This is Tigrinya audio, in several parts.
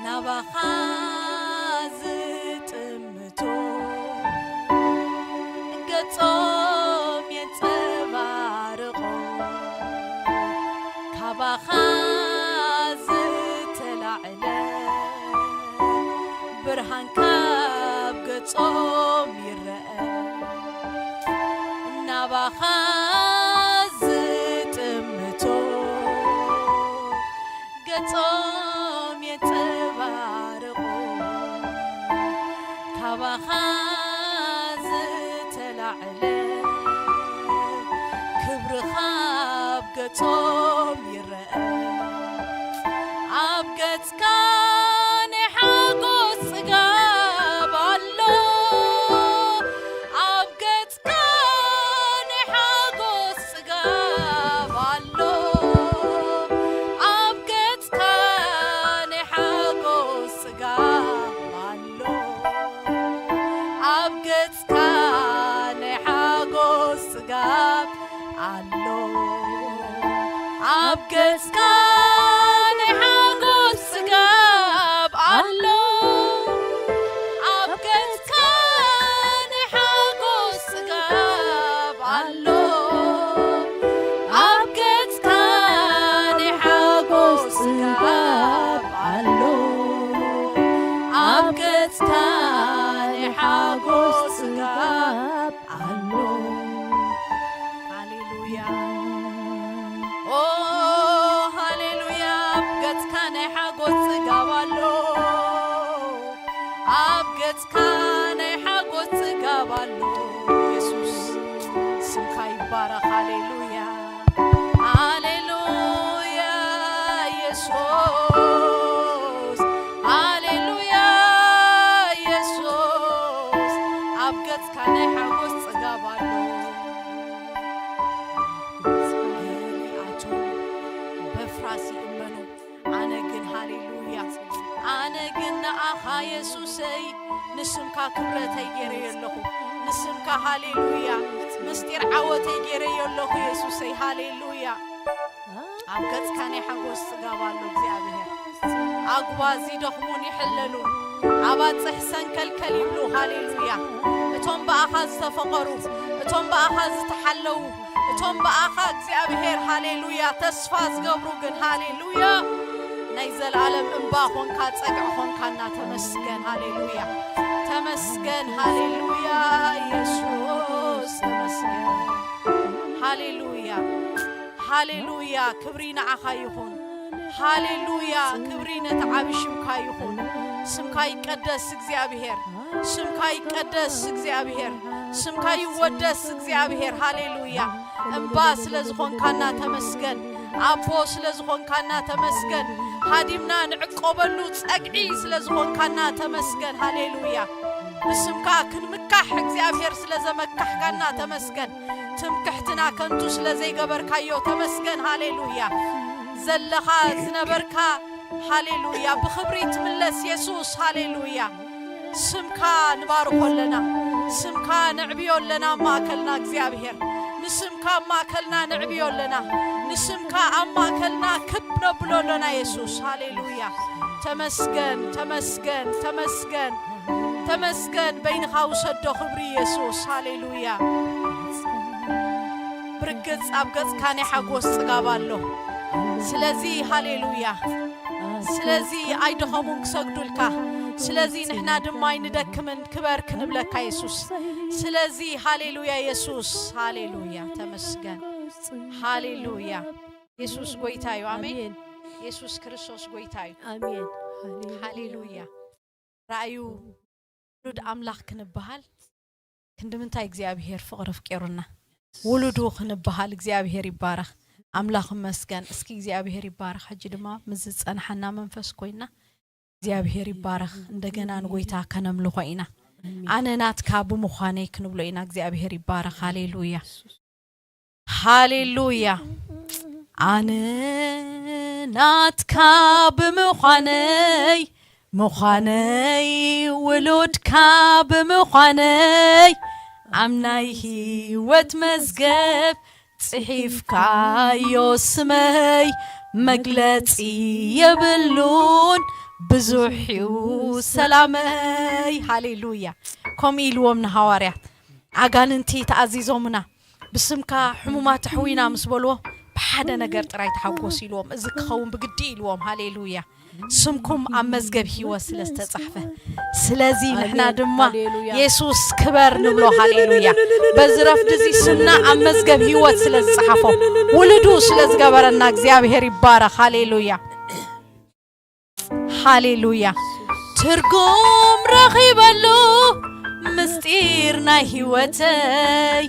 ናባኻ ዝጥምቶ ገጾም የንጸባርቑ፣ ካባኻ ዝተላዕለ ብርሃን ካብ ገጾም ይረአ። ናባኻ ዝጥምቶ ገጾም የንጸባርቑ፣ ካባኻ ዝተላዕለ ክብርኻ ኣብ ገጾም ይረአ። ኣብ ገጽካ ናይ ሓጎስ ጽጋብ ኣሎ፣ ኣብ ገጽካ ናይ ሓጎስ ጽጋብ ኣሎ፣ ኣብ ገጽካ ናይ ሓጎስ ጽጋብ ኣሎ፣ ኣብ ገጽካ ናይ ሓጎስ ጽጋብ ኣሎ፣ ኣብ ገጽካ ናይ ሓጎስ ጽጋብ ኣሎ፣ ኣብ ገጽካ ናይ ሓጎስ ጽጋብ ኣሎ፣ ኣብ ገጽካ ናይ ሓጎስ ጽጋብ ኣሎ፣ ኣብ ገጽካ ናይ ሓጎስ ጽጋብ ኣሎ። ሃሌሉያ። ኦ፣ ሃሌሉያ። ኣብ ገጽካ ናይ ሓጎስ ጽጋብ ኣሎ፣ ኣብ ገጽካ ናይ ሓጎስ ጽጋብ ኣሎ። የሱስ ስምካ ይባረኽ። ሃሌሉያ፣ ሃሌሉያ። የሱስ፣ ሃሌሉያ። የሱስ ኣብ ገጽካ ናይ ሓጎስ ጽጋብ ኣሎ። ኣቶም በፍራስ ይእመኑ፣ ኣነ ግን፣ ሃሌሉያ፣ ኣነ ግን ንኣኻ የሱሰይ፣ ንስምካ ክብረተይ ገይረዮ ኣለኹ፣ ንስምካ፣ ሃሌሉያ፣ ምስጢር ዓወተይ ገይረዮ ኣለኹ የሱሰይ፣ ሃሌሉያ። ኣብ ገጽካ ናይ ሓጎስ ጽጋብ ኣሎ እግዚኣብሔር። ኣጉባ ዝደኽሙን ይሕለሉ፣ ኣባጽሕ ሰንከልከል ይብሉ፣ ሃሌሉያ። እቶም ብኣኻ ዝተፈቐሩ፣ እቶም ብኣኻ ዝተሓለዉ፣ እቶም ብኣኻ እግዚኣብሔር፣ ሃሌሉያ፣ ተስፋ ዝገብሩ ግን፣ ሃሌሉያ፣ ናይ ዘለኣለም እምባ ኾንካ፣ ጸግዒ ኾንካና። ተመስገን፣ ሃሌሉያ። ተመስገን፣ ሃሌሉያ፣ የሱስ፣ ተመስገን። ሃሌሉያ፣ ሃሌሉያ፣ ክብሪ ንዓኻ ይኹን። ሃሌሉያ፣ ክብሪ ነቲ ዓቢ ሽምካ ይኹን። ስምካ ይቀደስ እግዚኣብሔር፣ ስምካ ይቀደስ እግዚኣብሔር፣ ስምካ ይወደስ እግዚኣብሔር። ሃሌሉያ። እምባ ስለ ዝኾንካና ተመስገን። ኣቦ ስለ ዝኾንካና ተመስገን። ሃዲምና ንዕቆበሉ ጸግዒ ስለ ዝኾንካና ተመስገን። ሃሌሉያ። ብስምካ ክንምካሕ እግዚኣብሔር ስለ ዘመካሕካና ተመስገን። ትምክሕትና ከንቱ ስለ ዘይገበርካዮ ተመስገን። ሃሌሉያ። ዘለኻ ዝነበርካ፣ ሃሌሉያ፣ ብኽብሪ ትምለስ የሱስ። ሃሌሉያ። ስምካ ንባርኾ ኣለና፣ ስምካ ነዕብዮ ኣለና ኣብ ማእከልና እግዚኣብሔር። ንስምካ ኣብ ማእከልና ነዕብዮ ኣለና፣ ንስምካ ኣብ ማእከልና ክብ ነብሎ ኣለና የሱስ። ሃሌሉያ። ተመስገን፣ ተመስገን፣ ተመስገን፣ ተመስገን። በይንኻ ውሰዶ ክብሪ የሱስ። ሃሌሉያ። ብርግጽ ኣብ ገጽካ ናይ ሓጎስ ጽጋብ ኣሎ። ስለዚ ሃሌሉያ። ስለዚ ኣይደኸሙን ክሰግዱልካ። ስለዚ ንሕና ድማ ኣይንደክምን፣ ክበር ክንብለካ የሱስ። ስለዚ ሃሌሉያ የሱስ፣ ሃሌሉያ፣ ተመስገን። ሃሌሉያ። የሱስ ጎይታ እዩ። ኣሜን። ኣሜን። የሱስ ክርስቶስ ጎይታ እዩ። ኣሜን። ሃሌሉያ። ሃሌሉያ። ረኣዩ፣ ውሉድ ኣምላኽ ክንበሃል ክንዲ ምንታይ እግዚኣብሄር ፍቕሪ ኣፍቂሩና። ውሉዱ ክንበሃል እግዚኣብሄር ይባረኽ። ኣምላኽ ይመስገን። እስኪ እግዚኣብሄር ይባረኽ። ሕጂ ድማ ምስ ዝጸንሓና መንፈስ ኮይና እግዚኣብሄር ይባረኽ። እንደገና ንጎይታ ከነምልኾ ኢና። ኣሜን። ኣነ ናትካ ብምዃነይ ክንብሎ ኢና። እግዚኣብሄር ይባረኽ። ሃሌሉያ። ሃሌሉያ። ኣነ ናትካ ብምዃነይ፣ ምዃነይ ውሉድካ ብምዃነይ፣ ኣብ ናይ ህይወት መዝገብ ጽሒፍካዮ ስመይ፣ መግለጺ የብሉን ብዙሕ እዩ ሰላመይ። ሃሌሉያ። ከምኡ ኢልዎም ንሃዋርያት፣ ኣጋንንቲ ተኣዚዞምና፣ ብስምካ ሕሙማት ኣሕዊና ምስ በልዎ፣ ብሓደ ነገር ጥራይ ተሓጎስ ኢልዎም። እዚ ክኸውን ብግዲ ኢልዎም። ሃሌሉያ። ስምኩም ኣብ መዝገብ ህይወት ስለ ዝተጻሕፈ፣ ስለዚ ንሕና ድማ፣ ሃሌሉያ። የሱስ ክበር ንብሎ። ሃሌሉያ። በዚ ረፍዲ እዚ ስምና ኣብ መዝገብ ህይወት ስለ ዝጸሓፎ፣ ውሉዱ ስለ ዝገበረና እግዚኣብሔር ይባረኽ። ሃሌሉያ። ሃሌሉያ። ትርጉም ረኺበሉ ምስጢር ናይ ህይወተይ፣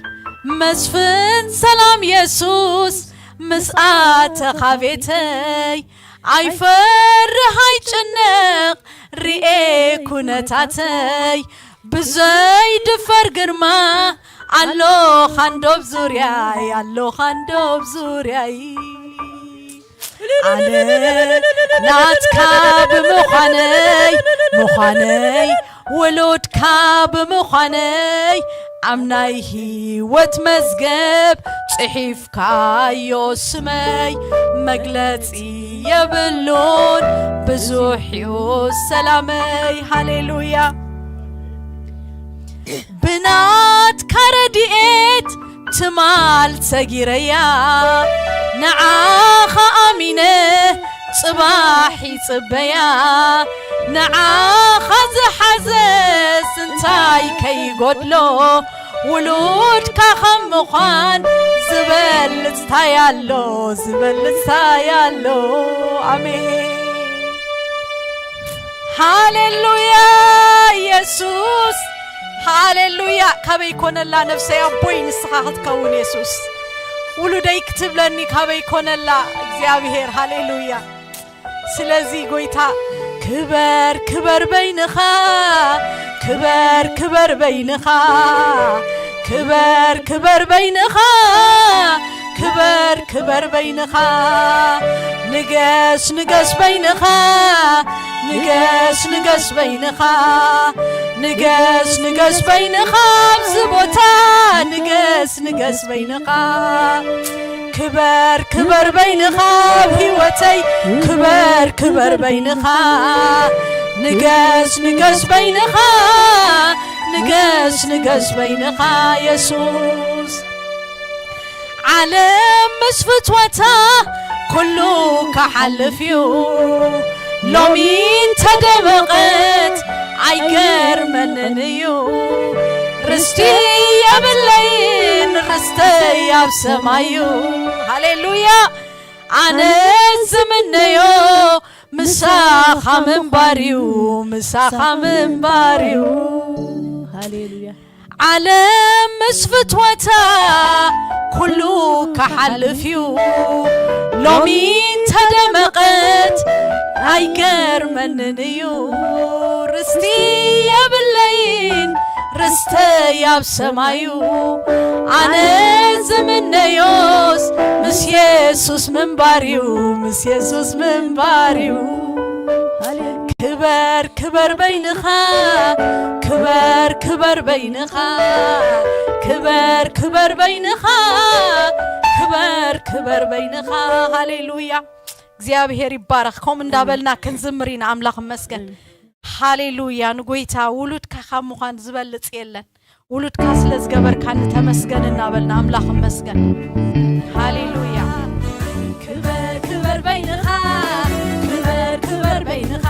መስፍን ሰላም የሱስ ምስ ኣተኻ ቤተይ፣ ኣይፈርህ ኣይጭነቕ ርኤ ኩነታተይ፣ ብዘይ ድፈር ግርማ ኣሎኻ እንዶብ ዙርያይ፣ ኣሎኻ እንዶብ ዙርያይ። ኣነ ናትካ ብምዃነይ፣ ምዃነይ፣ ውሉድካ ብምዃነይ፣ ኣብ ናይ ህይወት መዝገብ ጽሒፍካዮ ስመይ፣ መግለጺ የብሉን ብዙሕ እዩ ሰላመይ። ሃሌሉያ። ብናትካ ረድኤት ትማል ሰጊረያ፣ ንዓኻ ኣሚነ ጽባሕ ይጽበያ። ንዓኻ ዝሓዘስ እንታይ ከይጎድሎ፣ ውሉድካ ከም ምዃን ዝበልጽ ታይ ኣሎ፣ ዝበልጽ ታይ ኣሎ። ኣሜን። ሃሌሉያ የሱስ፣ ሃሌሉያ። ካበይ ኮነላ ነፍሰይ ኣቦይ ንስኻ ክትከውን የሱስ፣ ውሉደይ ክትብለኒ ካበይ ኮነላ እግዚኣብሔር። ሃሌሉያ። ስለዚ ጎይታ ክበር ክበር በይንኻ፣ ክበር ክበር በይንኻ፣ ክበር ክበር በይንኻ፣ ክበር ክበር በይንኻ፣ ንገስ ንገስ በይንኻ፣ ንገስ ንገስ በይንኻ፣ ንገስ ንገስ በይንኻ፣ ኣብዚ ቦታ ንገስ ንገስ በይንኻ። ክበር ክበር በይንኻ ኣብ ህይወተይ፣ ክበር ክበር በይንኻ፣ ንገስ ንገስ በይንኻ፣ ንገስ ንገስ በይንኻ የሱስ። ዓለም ምስ ፍትወታ ኩሉ ክሓልፍ እዩ፣ ሎሚ እንተደመቐት ኣይገርመንን እዩ። ርስቲ የብለይን፣ ርስተይ ኣብ ሰማይ እዩ። ሃሌሉያ። ኣነ ዝምነዮ ምሳኻ ምንባር እዩ፣ ምሳኻ ምንባር እዩ። ሃሌሉያ። ዓለም ምስ ፍትወታ ኩሉ ክሓልፍ እዩ፣ ሎሚ እንተደመቐት ኣይገርመንን እዩ። ርስቲ የብለይን፣ ርስተይ ኣብ ሰማዩ። ኣነ ዝምነዮስ ምስ የሱስ ምንባር እዩ፣ ምስ የሱስ ምንባር እዩ። ክበር ክበር በይንኻ፣ ክበር ክበር በይንኻ፣ ክበር ክበር በይንኻ፣ ክበር ክበር በይንኻ። ሃሌሉያ። እግዚኣብሔር ይባረኽ። ከምኡ እንዳበልና ክንዝምር ኢና። ኣምላኽ ይመስገን። ሃሌሉያ። ንጎይታ ውሉድካ ካብ ምዃን ዝበልጽ የለን። ውሉድካ ስለ ዝገበርካኒ ተመስገን እናበልና ኣምላኽ ይመስገን። ሃሌሉያ። ክበር ክበር በይንኻ፣ ክበር ክበር በይንኻ፣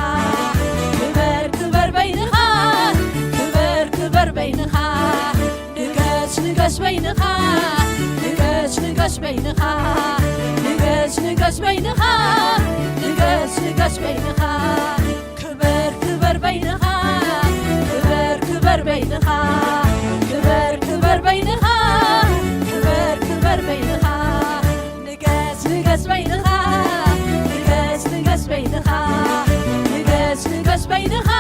ክበር ክበር በይንኻ፣ ክበር ክበር በይንኻ። ንገስ ንገስ በይንኻ፣ ንገስ ንገስ በይንኻ፣ ንገስ ንገስ በይንኻ፣ ንገስ ንገስ በይንኻ። ክበር ክበር በይንኻ፣ ክበር ክበር በይንኻ፣ ክበር ክበር በይንኻ፣ ክበር ክበር በይንኻ። ንገስ ንገስ በይንኻ፣ ንገስ ንገስ በይንኻ፣ ንገስ ንገስ በይንኻ፣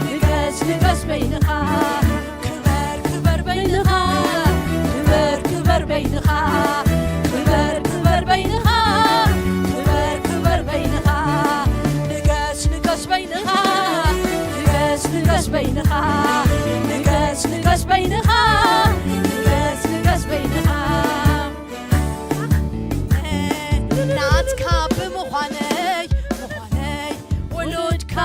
ንገስ ንገስ በይንኻ። ክበር ክበር በይንኻ፣ ክበር ክበር በይንኻ፣ ክበር ክበር በይንኻ፣ ክበር ክበር በይንኻ። ንገስ ንገስ በይንኻ፣ ንገስ ንገስ በይንኻ፣ ንገስ ንገስ በይንኻ፣ ንገስ ንገስ በይንኻ። ናትካ ብምዃነይ፣ ምዃነይ፣ ውሉድካ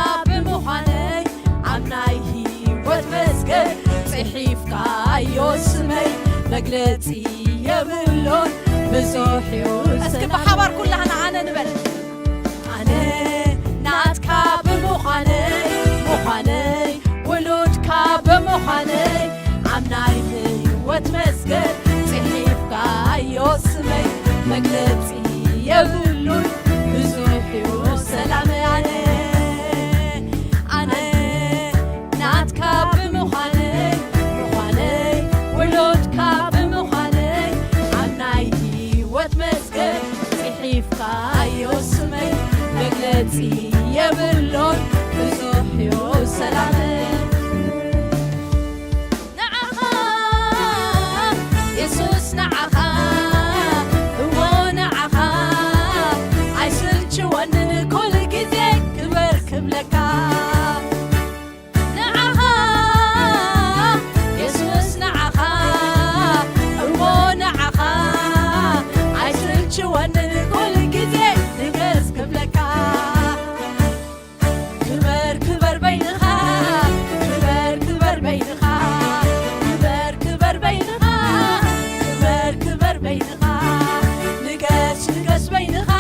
ጽሒፍካዮ ስመይ መግለጺ የብሉን ብዙሕ እዩ። እስኪ ብሓባር ኩላህና ኣነ ንበል። ኣነ ናትካ ብምዃነይ፣ ምዃነይ ውሉድካ ብምዃነይ፣ ኣብ ናይ ህይወት መዝገብ ጽሒፍካዮ ስመይ መግለጺ የብሉን ብዙሕ እዩ ሰላም ኣነ ኣነ ናትካ ብምዃነይ ምዃነይ ውሉድካ ብምዃነይ ኣብ ናይ ህይወት መዝገብ ጽሒፍካዮ ስመይ መግለጺ የብሎን ብዙሕ እዩ ሰላመይ ንዓኻ የሱስ ንዓኻ እዎ ንዓኻ ኣይስልችወንን ኩል ግዜ ክበር ክብለካ ንዓኻ የሱስ ንዓኻ እሞ ንዓኻ ኣይስልችወንን ኩል ግዜ ንገስ ክብለካ ክበር ክበር በይንኻ ክበር ክበር በይንኻ ክበር ክበር በይንኻ ክበር ክበር በይንኻ ንገስ ንገስ በይንኻ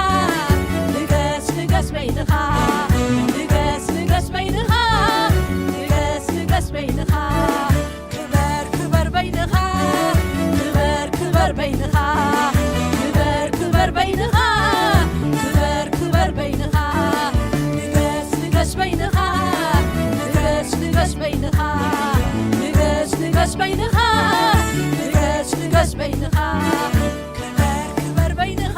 ንገስ ንገስ በይንኻ ንገስ ንገስ በይንኻ ንገስ ንገስ በይንኻ ክበር ክበር በይንኻ ክበር ክበር በይንኻ ክበር ክበር በይንኻ ክበር ክበር በይንኻ ንገስ ንገስ በይንኻ ንገስ ንገስ በይንኻ ንገስ ንገስ በይንኻ ንገስ ንገስ በይንኻ ክበር ክበር በይንኻ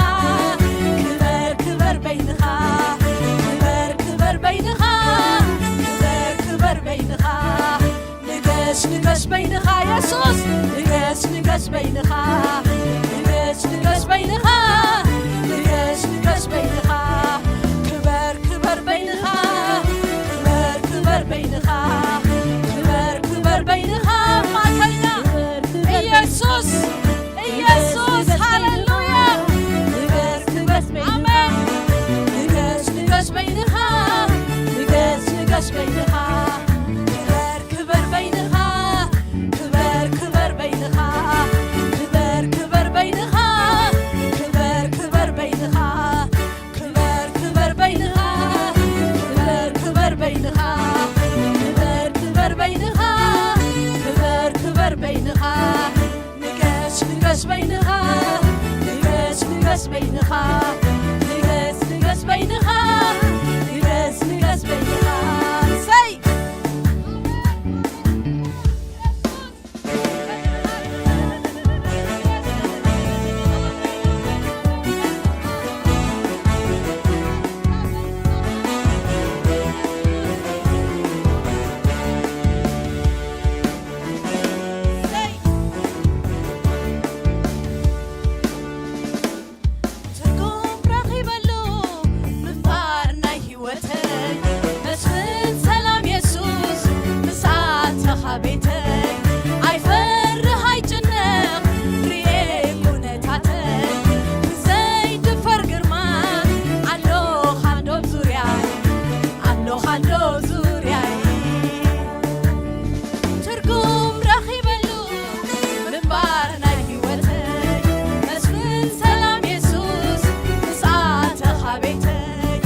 ክበር ክበር በይንኻ ክበር ክበር በይንኻ ክበር ክበር በይንኻ ንገስ ንገስ በይንኻ የሱስ ንገስ ንገስ በይንኻ ንገስ ንገስ በይንኻ ንገስ ንገስ በይንኻ ክበር ክበር በይንኻ ክበር ክበር በይንኻ ክበር ክበር በይንኻ ማእከልና ኢየሱስ ኢየሱስ ሃሌሉያ ንገስ ንገስ በይንኻ ኣሜን ንገስ ንገስ በይንኻ ንገስ ንገስ በይንኻ ክበር ክበር በይንኻ ክበር ክበር በይንኻ ክበር ክበር በይንኻ ክበር ክበር በይንኻ ክበር ክበር በይንኻ ክበር ክበር በይንኻ ክበር ክበር በይንኻ ክበር ክበር በይንኻ ንገስ ንገስ በይንኻ ንገስ ንገስ በይንኻ ንገስ ንገስ በይንኻ ንገስ ንገስ በይንኻ ሰይ ትርጉም ረኺበሉ ምንባር ናይ ህይወተይ መስፍን ሰላም የሱስ ምስ ኣተኻ ቤተይ ኣይፈርህ ኣይጭነቕ ርኤ ኩነታተይ ብዘይድፈር ግርማ ኣሎኻ ዶብ ዙርያይ ኣሎኻ ዶብ ዙርያይ ትርጉም ረኺበሉ ምንባር ናይ ህይወተይ መስፍን ሰላም የሱስ ምስ ኣተኻ ቤተይ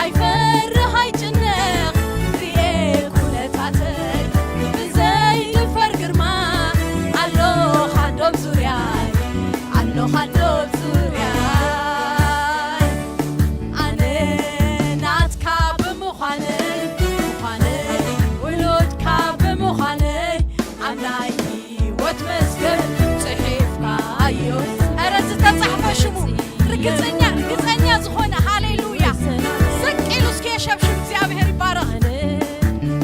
ኣይፈርህ ኣይጭነቕ ርኤ ኩነታተይ ብዘይድፈር ግርማ ኣሎኻ ዶብ ዙርያይ ኣሎኻ ዶብ ዙርያይ ኣነ ናትካ ብምዃነይ ምዃነይ ውሉድካ ብምዃነይ ኣብ ናይ ህይወት መዝገብ ጽሒፍካዮ ኧረ ዝተጻሕፈ ሽሙ ርግጸኛ ርግጸኛ ዝኾነ ሃሌሉያ ዝቅ ኢሉ እስኪ የሸብሽብ እግዚኣብሔር ይባረኽ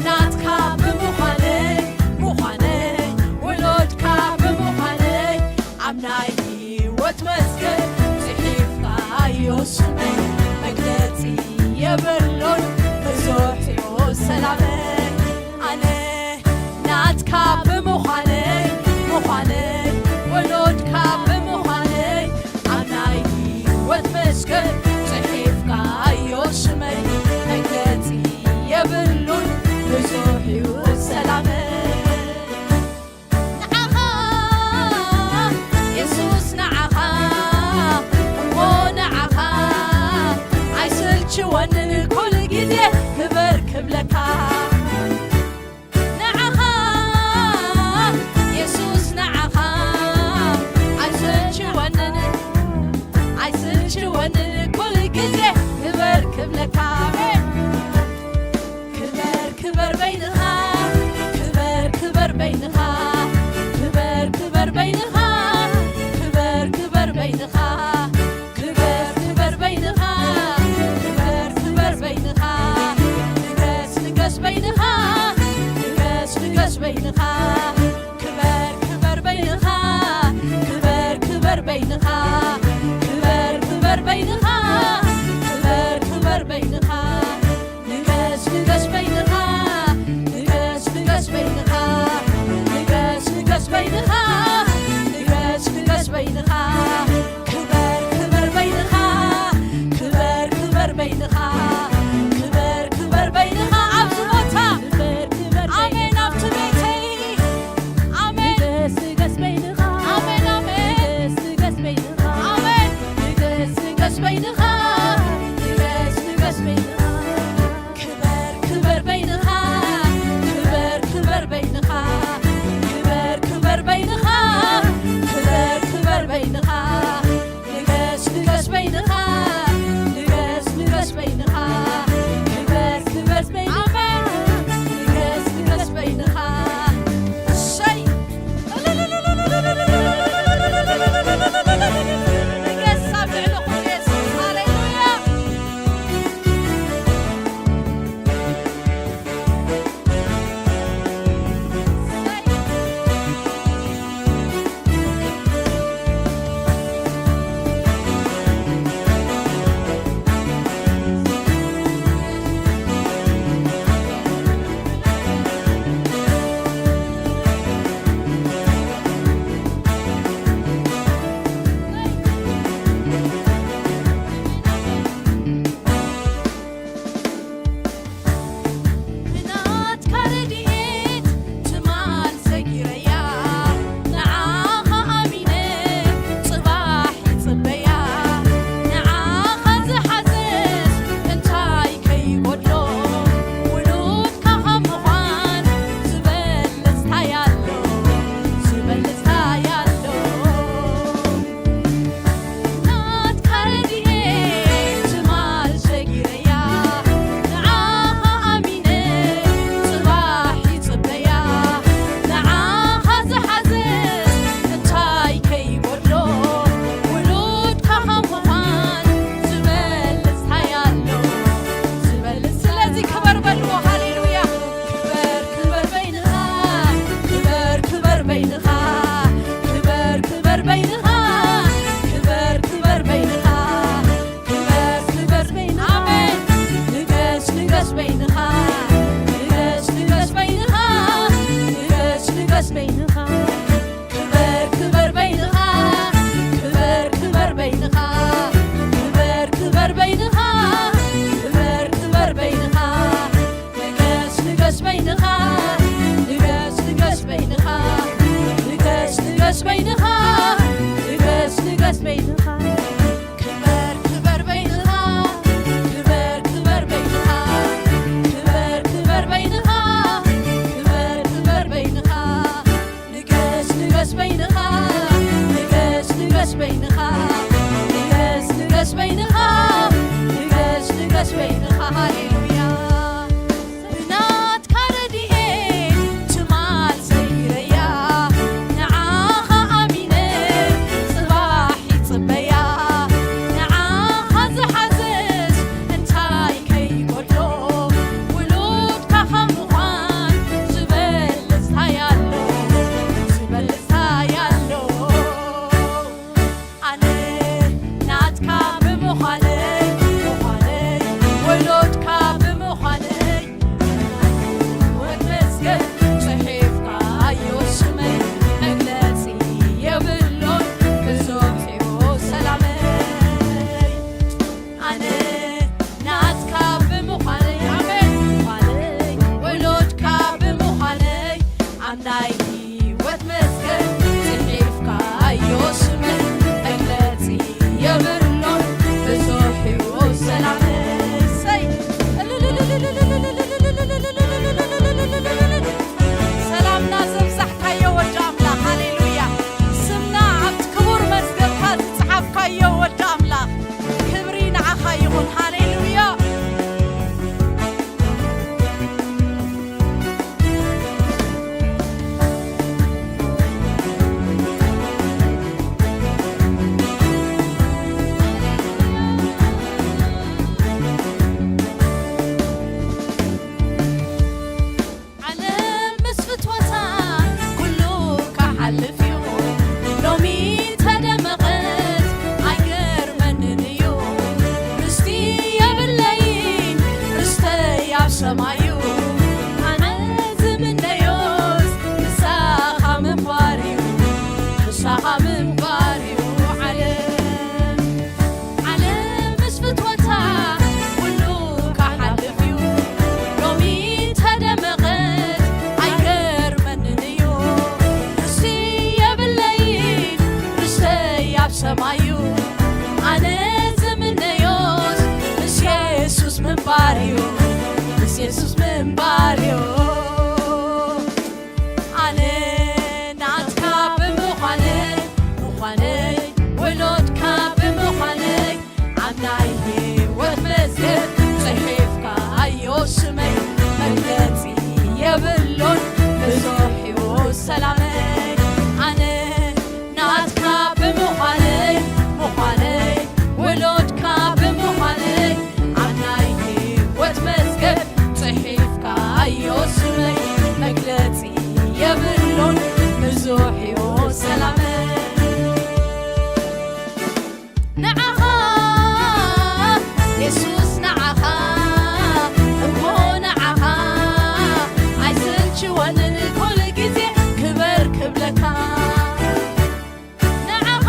ናትካ ብምዃነይ ምዃነይ ውሉድካ ብምዃነይ ኣብ ናይ ህይወት መዝገብ ጽሒፍካዮ ስመይ መግለጺ የብሉን ብዙሕ እዩ ሰላመይ ኣነ ናትካ ብምዃነይ ምዃነይ ወሎድካ ብምዃነይ ኣብ ናይ ህይወት መዝገብ ጽሒፍካዮ ስመይ መግለጺ የብሉን ብዙሕ እዩ ሰላመይ ግዜ ክበር ክብለካ ንዓኻ የሱስ ንዓኻ ኣይሰልችወንን ኣይሰልችወንን ኩሉ ግዜ ክበር ክብለካ ኣሜን። ክበር ክበር በይንኻ ክበር ክበር በይንኻ ክበር ክበር በይንኻ ክበር ክበር በይንኻ ክበር ክበር በይንኻ ክበር ክበር በይንኻ ንገስ ንገስ በይንኻ ንገስ ንገስ በይንኻ ክበር ክበር በይንኻ ክበር ክበር በይንኻ ክበር ክበር በይንኻ ክበር ክበር በይንኻ ንገስ ንገስ በይንኻ ንገስ ንገስ በይንኻ ንገስ ንገስ በይንኻ ንገስ ንገስ በይንኻ ክበር ክበር በይንኻ ክበር ክበር በይንኻ ክበር ክበር በይንኻ ኣብዚ ቦታ ኣሜን ኣብቲ ቤተይ ኣሜን ንገስ ንገስ በይንኻ ኣሜን ኣሜን ንገስ ንገስ በይንኻ ኣሜን ንገስ ንገስ በይንኻ ንገስ ንገስ በይንኻ ክበር ክበር በይንኻ ክበር ክበር በይንኻ ክበር ክበር በይንኻ ክበር ክበር በይንኻ ንገስ ንገስ በይንኻ ንገስ ንገስ በይንኻ ክበር ክበር በይንኻ ንገስ ንገስ በይንኻ እሰይ ንገስ ኣብ ልዕሊ ኩሉ የሱስ ሃሌሉያ ሰማዩ ኣነ ዝምነዮስ ንሳኻ ምንባር እዩ፣ ንሳኻ ምንባር እዩ። ዓለም ዓለምስ ፍትወታ ኩሉ ክሓልፍ እዩ፣ ሎሚ ተደመቐት ኣይገርመንን እዩ። ርስቲ የብለይን ርስተይ ኣብ ሰማዩ ኣነ ዝምነዮስ ምስ የሱስ ምንባር እዩ፣ ምስ የሱስ ምንባር እዩ። ኣነ ናትካ ብምዃነይ፣ ምዃነይ፣ ወሎድካ ብምዃነይ፣ ኣብ ናይ ህይወት መዝገብ ጽሒፍካዮ ስመይ፣ መግለጺ የብሉን ብዙሕ እዩ ሰላመይ። ኣነ ናትካ ብምዃነይ፣ ምዃነይ፣ ወሎድካ ብምዃነይ፣ ኣብ ናይ ህይወት መዝገብ ጽሒፍካዮ ስመይ፣ መግለጺ የብሉን ብዙሕ እዩ ሰላመይ። ንዓኻ የሱስ ንዓኻ እሞ ንዓኻ ኣይስልችወንን ኩሉ ግዜ ክበር ክብለካ። ንዓኻ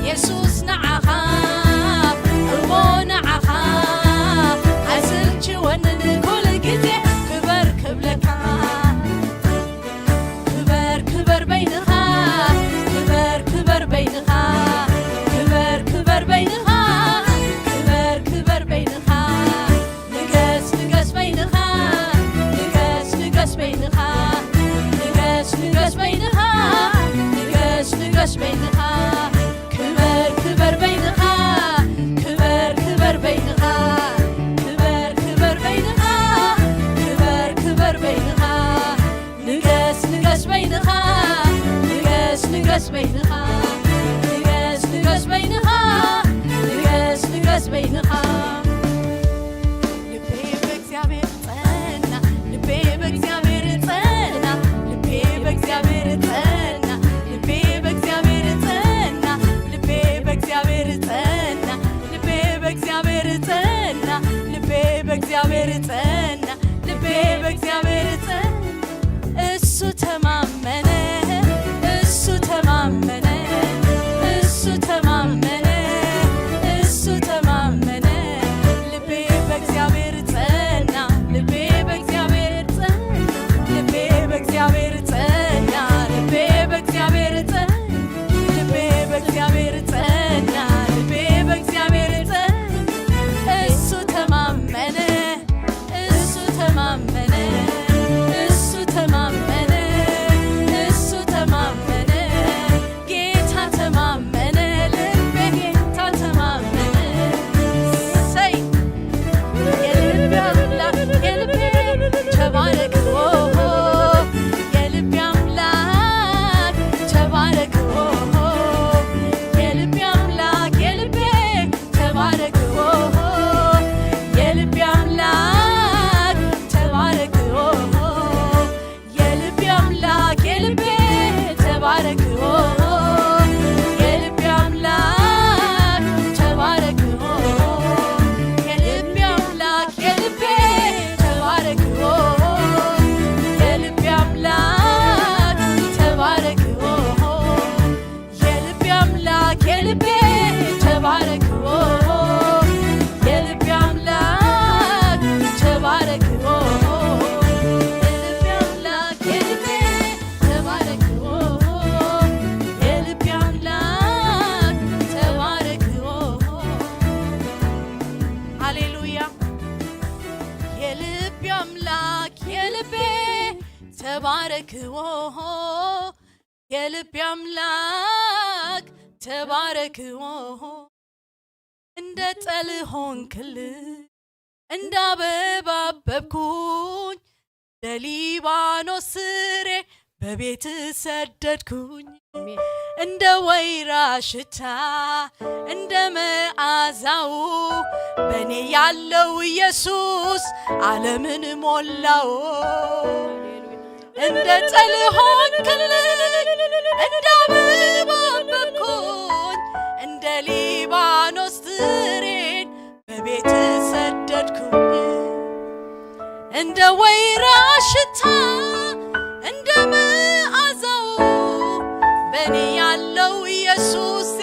የሱስ ንዓኻ እሞ ንዓኻ ኣይስልችወንን ኩሉ ግዜ ክበር ክብለካ። ክበር ክበር በይንኻ ክበር ክበር በይንኻ ክበር ክበር በይንኻ ክበር ክበር በይንኻ ንገስ ንገስ በይንኻ ንገስ ንገስ በይንኻ ንገስ ንገስ በይንኻ ንገስ ንገስ በይንኻ ክበር ክበር በይንኻ ክበር ክበር በይንኻ ክበር ክበር በይንኻ ክበር ክበር በይንኻ ንገስ ንገስ በይንኻ ንገስ ንገስ በይንኻ ንገስ ንገስ በይንኻ ንገስ ንገስ በይንኻ ልቤ በእግዚኣብሔር ጸና ልቤ በእግዚኣብሔር ጸና ልቤ በእግዚኣብሔር ጸና ልቤ በእግዚኣብሔር ጸና ልቤ በእግዚኣብሔር ጸና ልቤ በእግዚኣብሔር ጸና ልቤ በእግዚኣብሔር ጸና ልቤ በእግዚኣብሔር ጸና እሱ ተማመነ እሱ ተማመነ እሱ ተማመነ እሱ ተማመነ ልቤ በእግዚኣብሔር ጸና ልቤ በእግዚኣብሔር ጸና ልቤ በእግዚኣብሔር ጸና ልቤ በእግዚኣብሔር ጸና ልቤ በእግዚኣብሔር ጸና ልቤ በእግዚኣብሔር ጸና እሱ ተማመነ እሱ ተማመነ እሱ ተማመነ እሱ ተማመነ ጌታ ተማመነ ልቤ ጌታ ተማመነ ሰይ የልቤ አምላክ የልቤ ተባረክ ኦሆ የልቤ አምላክ ተባረክ ኦሆ የልቤ አምላክ የልቤ ተባረክ ኦሆ የልቤ አምላክ ተባረክ ኦሆ የልቤ አምላክ የልቤ ተባረክ ኦሆ የልቤ አምላክ ተባረክ ኦሆ የልቤ አምላክ የልቤ ተባረክ ኦሆ የልቤ አምላክ ተባረክ ኦሆ የልቤ አምላክ የልቤ ተባረክ ኦሆ የልቤ አምላክ ተባረክ ኦሆ የልቤ አምላክ የልቤ ተባረክ ኦሆ የልቤ አምላክ ተባረክ ኦሆ ሃሌሉያ የልቤ አምላክ የልቤ ተባረክ ኦሆ የልቤ አምላክ ተባረክ ኦሆ እንደ ጠል ሆንክልኝ እንደ አበባ አበብኩኝ እንደ ሊባኖስ ስሬ በቤት ሰደድኩኝ እንደ ወይራ ሽታ እንደ መዓዛው በእኔ ያለው ኢየሱስ ዓለምን ሞላው። እንደ ጠል ሆንክልኝ እንደ አበባ አበብኩኝ እንደ ሊባኖስ ስሬን በቤት ሰደድኩኝ። እንደ ወይራ ሽታ እንደ መዓዛው በእኔ ያለው ኢየሱሴ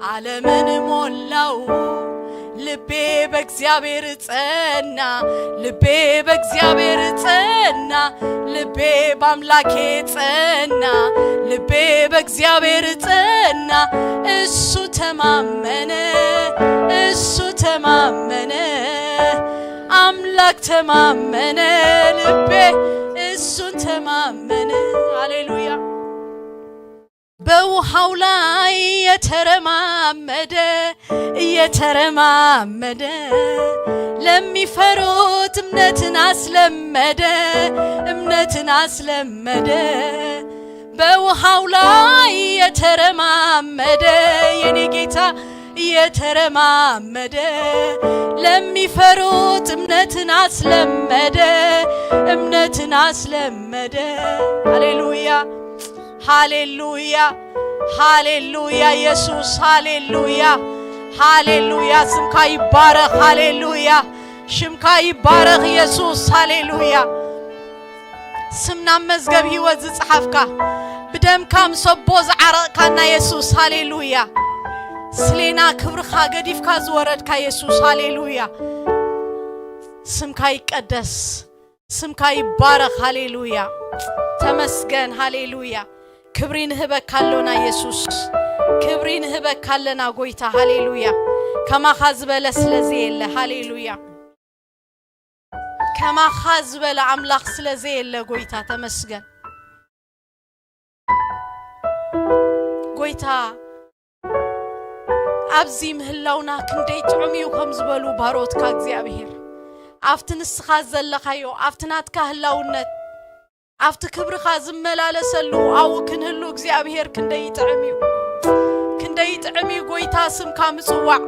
ዓለምን ሞላው። ልቤ በእግዚአብሔር ጸና፣ ልቤ በእግዚአብሔር ጸና፣ ልቤ በአምላኬ ጸና፣ ልቤ በእግዚአብሔር ጸና። እሱ ተማመነ፣ እሱ ተማመነ፣ አምላክ ተማመነ፣ ልቤ እሱን ተማመነ። ሃሌሉያ። በውሃው ላይ የተረማመደ፣ የተረማመደ፣ ለሚፈሩት እምነትን አስለመደ፣ እምነትን አስለመደ። በውሃው ላይ የተረማመደ የኔ ጌታ የተረማመደ፣ ለሚፈሩት እምነትን አስለመደ፣ እምነትን አስለመደ። ሃሌሉያ፣ ሃሌሉያ፣ ሃሌሉያ፣ ኢየሱስ፣ ሃሌሉያ፣ ሃሌሉያ። ስምካ ይባረኽ። ሃሌሉያ፣ ሽምካ ይባረኽ ኢየሱስ። ሃሌሉያ። ስም ናብ መዝገብ ህይወት ዝጸሓፍካ፣ ብደምካ ምስ ኣቦ ዝዓረቕካና የሱስ፣ ሃሌሉያ። ስሌና ክብርኻ ገዲፍካ ዝወረድካ የሱስ፣ ሃሌሉያ። ስምካ ይቀደስ፣ ስምካ ይባረኽ፣ ሃሌሉያ። ተመስገን፣ ሃሌሉያ። ክብሪ ንህበካ ኣሎና የሱስ፣ ክብሪ ንህበካ ኣለና ጎይታ፣ ሃሌሉያ። ከማኻ ዝበለ ስለ ዘየለ፣ ሃሌሉያ። ከማኻ ዝበለ ኣምላኽ ስለ ዘየለ ጎይታ ተመስገን። ጎይታ ኣብዚ ምህላውና ክንደይ ጥዑም እዩ ከም ዝበሉ ባሮትካ እግዚኣብሔር፣ ኣብቲ ንስኻ ዘለኻዮ፣ ኣብቲ ናትካ ህላውነት፣ ኣብቲ ክብርኻ ዝመላለሰሉ ኣብኡ ክንህሉ እግዚኣብሔር ክንደይ ይጥዕም እዩ። ክንደይ ይጥዕም እዩ ጎይታ ስምካ ምጽዋዕ።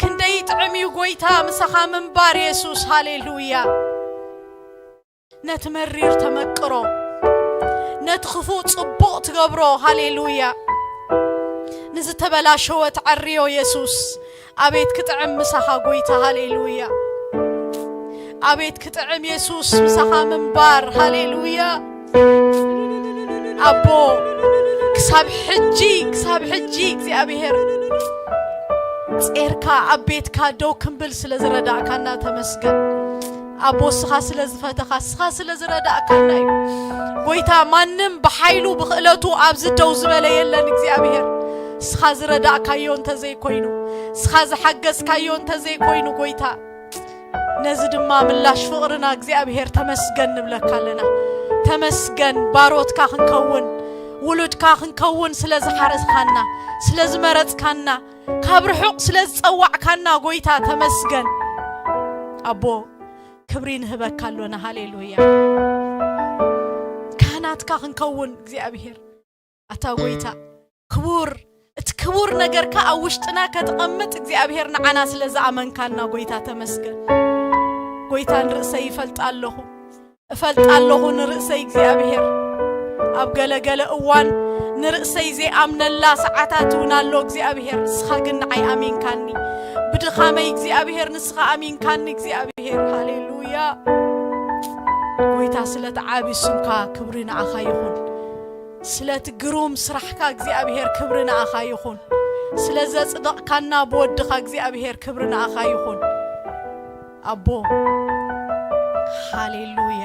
ክንደይ ይጥዕም እዩ ጎይታ ምሳኻ ምንባር የሱስ። ሃሌሉያ። ነቲ መሪር ተመቅሮ፣ ነቲ ክፉእ ጽቡቕ ትገብሮ። ሃሌሉያ። ንዝተበላሸወ ትዐርዮ የሱስ። ኣቤት ክጥዕም ምሳኻ ጎይታ። ሃሌሉያ። ኣቤት ክጥዕም የሱስ ምሳኻ ምንባር። ሃሌሉያ። ኣቦ ክሳብ ሕጂ፣ ክሳብ ሕጂ እግዚኣብሔር ጼርካ ኣብ ቤትካ ደው ክንብል ስለ ዝረዳእካና ተመስገን። ኣቦ ስኻ ስለ ዝፈተኻ፣ ስኻ ስለ ዝረዳእካና እዩ። ጎይታ ማንም ብሓይሉ ብኽእለቱ ኣብዚ ደው ዝበለ የለን እግዚኣብሔር። ስኻ ዝረዳእካዮ እንተዘይኮይኑ፣ ስኻ ዝሓገዝካዮ እንተዘይኮይኑ ጎይታ፣ ነዚ ድማ ምላሽ ፍቕርና እግዚኣብሔር ተመስገን ንብለካ ኣለና። ተመስገን ባሮትካ ክንከውን፣ ውሉድካ ክንከውን ስለ ዝሓረስካና፣ ስለ ዝመረጽካና፣ ካብ ርሑቕ ስለ ዝጸዋዕካና ጎይታ ተመስገን። ኣቦ ክብሪ ንህበካ ኣሎና። ሃሌሉያ። ካህናትካ ክንከውን እግዚኣብሔር ኣታ ጎይታ ክቡር፣ እቲ ክቡር ነገርካ ኣብ ውሽጥና ከተቐምጥ እግዚኣብሔር ንዓና ስለ ዝኣመንካና ጎይታ ተመስገን። ጎይታ ንርእሰይ ይፈልጣ ኣለኹ፣ እፈልጣ ኣለኹ ንርእሰይ እግዚኣብሔር። ኣብ ገለ ገለ እዋን ንርእሰይ ዘይኣምነላ ሰዓታት እውን ኣሎ እግዚኣብሔር። ንስኻ ግን ንዓይ ኣሚንካኒ። ብድኻመይ እግዚኣብሔር ንስኻ ኣሚንካኒ እግዚኣብሔር። ሃሌሉያ። ጎይታ ስለቲ ዓቢ ስምካ ክብሪ ንዓኻ ይኹን። ስለቲ ግሩም ስራሕካ እግዚኣብሔር ክብሪ ንኣኻ ይኹን። ስለ ዘጽደቕካና ብወድኻ እግዚኣብሔር ክብሪ ንኣኻ ይኹን። ኣቦ ሃሌሉያ።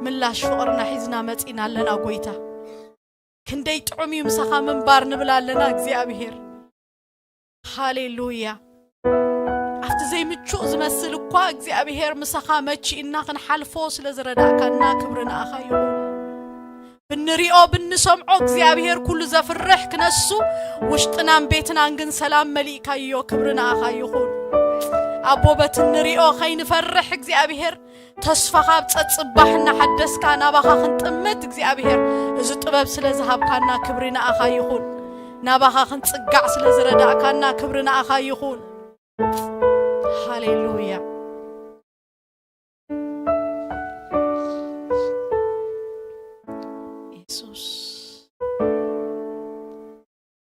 ምላሽ ፍቕርና ሒዝና መጺና ኣለና ጎይታ። ክንደይ ጥዑም እዩ ምሳኻ ምንባር ንብል ኣለና እግዚኣብሔር። ሃሌሉያ። ኣብቲ ዘይምቹእ ዝመስል እኳ እግዚኣብሔር ምሳኻ መቺእና ክንሓልፎ ስለ ዝረዳእካና ክብሪ ንኣኻ ይኹን። ብንሪኦ ብንሰምዖ እግዚኣብሔር ኩሉ ዘፍርሕ ክነሱ ውሽጥናን ቤትናን ግን ሰላም መሊእካዮ። ክብሪ ንኣኻ ይኹን ኣቦ። በቲ ንሪኦ ከይንፈርሕ እግዚኣብሔር ተስፋኻ ኣብ ጸጽባሕ እናሓደስካ ናባኻ ክንጥምት እግዚኣብሔር እዚ ጥበብ ስለ ዝሃብካና ክብሪ ንኣኻ ይኹን። ናባኻ ክንጽጋዕ ስለ ዝረዳእካና ክብሪ ንኣኻ ይኹን። ሃሌሉያ። የሱስ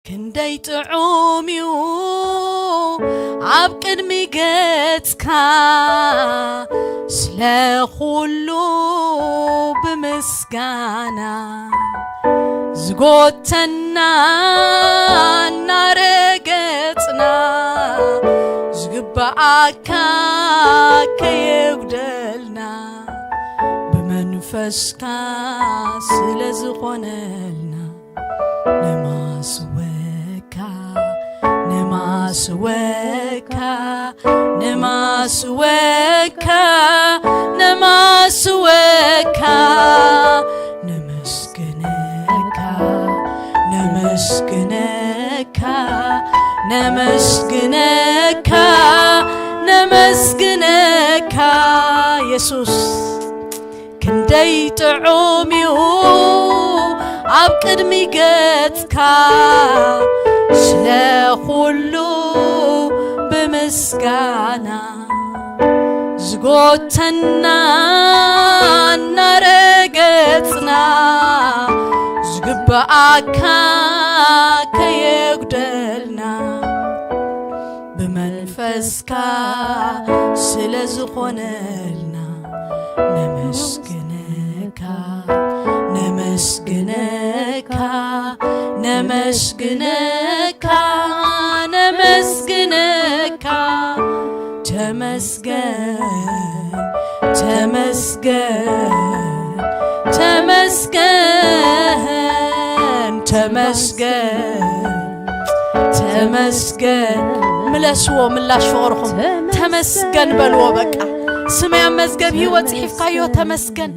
ክንደይ ጥዑም እዩ ኣብ ቅድሚ ገጽካ ስለ ኩሉ ብምስጋና ዝጎተና እናረገጽና ዝግብኣካ ከየጉደልና ብመንፈስካ ስለ ዝኾነልና ነማስወካ ነማስወካ ነማስወካ ነማስወካ ነመስግነካ ነመስግነካ ነመስግነካ ነመስግነካ የሱስ ክንደይ ጥዑም እዩ ኣብ ቅድሚ ገጽካ ስለ ኩሉ ብምስጋና ዝጎተና እናረገጽና ዝግብኣካ ከየጉደልና ብመንፈስካ ስለ ዝኾነልና ነመስግነካ ነመስግነካ ነመስግነካ ነመስግነካ ተመስገን ተመስገን ተመስገን ተመስገን ተመስገን ምለስዎ ምላሽ ፍቕርኹም ተመስገን በልዎ በቃ ስመይ ኣብ መዝገብ ህይወት ጽሒፍካዮ ተመስገን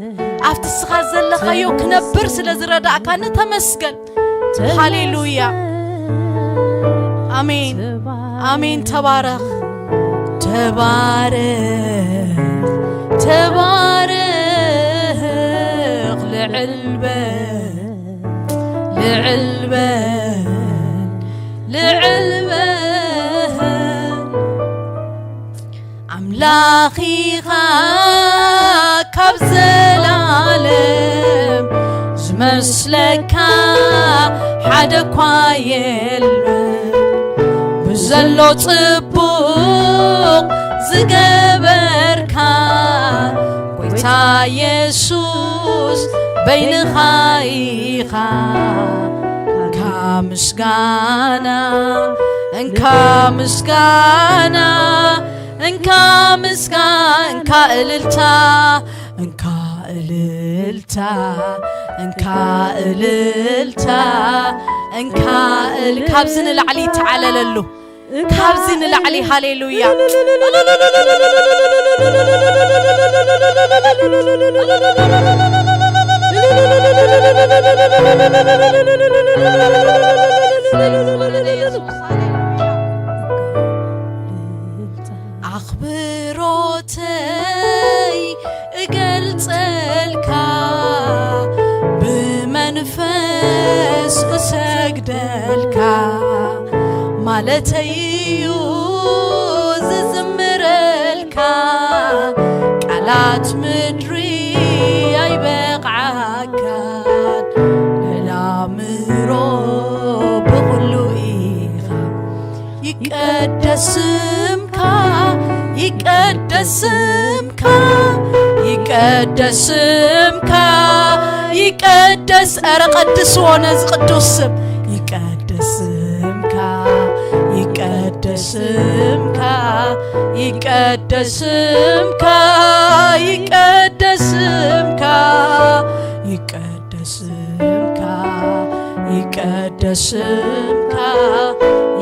ኣብቲ ስኻ ዘለኻዮ ክነብር ስለ ዝረዳእካኒ ተመስገን ሃሌሉያ ኣሜን ኣሜን ተባረኽ ተባረኽ ተባረኽ ልዕል በል ልዕል በል ልዕል በል ኣምላኺኻ ካብ ዘላለም ዝመስለካ ሓደ እኳ የለን ብዘሎ ጽቡቕ ዝገበርካ ጎይታ የሱስ በይንኻ ኢኻ እንካ ምስጋና እንካ ምስጋና እንካ ምስጋ እንካ እልልታ እንካ እልልታ እንካ እልልታ እንካ እል ካብዚ ንላዕሊ ይተዓለለሉ ካብዚ ንላዕሊ ሃሌሉያ ኣኽብሮተይ እገልጸልካ ብመንፈስ እሰግደልካ ማለተይ እዩ ዝዝምረልካ ቃላት ምድሪ ኣይበቕዓካን ልዕሊ ኣእምሮ ብኹሉ ኢኻ ይቀደስ ስምካ ይቀደስ ስምካ ይቀደስ ስምካ ይቀደስ ኧረ ቀድስዎ ነዚ ቅዱስ ስም ይቀደስ ስምካ ይቀደስ ስምካ ይቀደስ ስምካ ይቀደስ ስምካ ይቀደስ ስምካ ይቀደስ ስምካ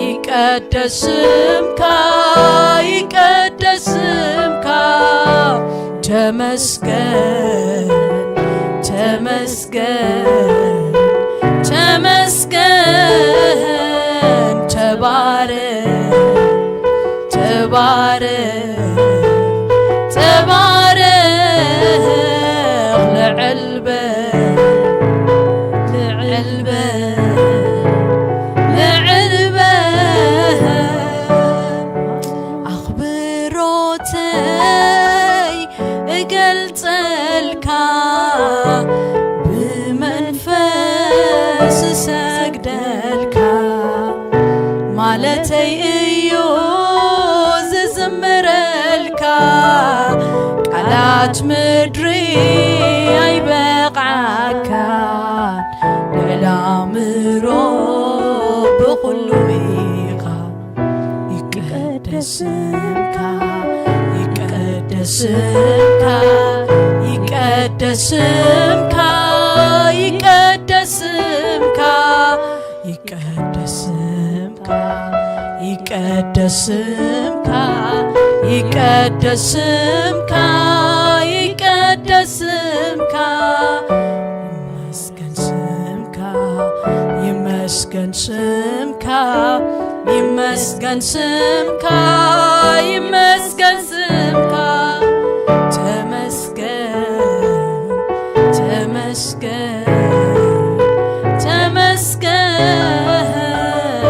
ይቀደስ ስምካ ይቀደስ ስምካ ተመስገን ተመስገን ተመስገን ተባረክ ተባረክ ተባረክ ልዕል በል ልዕል በል ልዕል በል ኣኽብሮተይ እገልጸልካ ብመንፈስ እሰግደልካ ማለተይ እዩ ዝዝምረልካ ቃላ ላት ምድሪ ኣይበቕዓካን፣ ልዕሊ ኣእምሮ ብኹሉ ኢኻ። ይቀደስ ስምካ፣ ይቀደስ ስምካ፣ ይቀደስ ስምካ፣ ይቀደስ ስምካ፣ ይቀደስ ስምካ፣ ይቀደስ ስምካ፣ ይቀደስ ስምካ፣ ይቀደስ ስምካ። ይመስገን ስምካ፣ ይመስገን ስምካ፣ ይመስገን ስምካ፣ ይመስገን ስምካ፣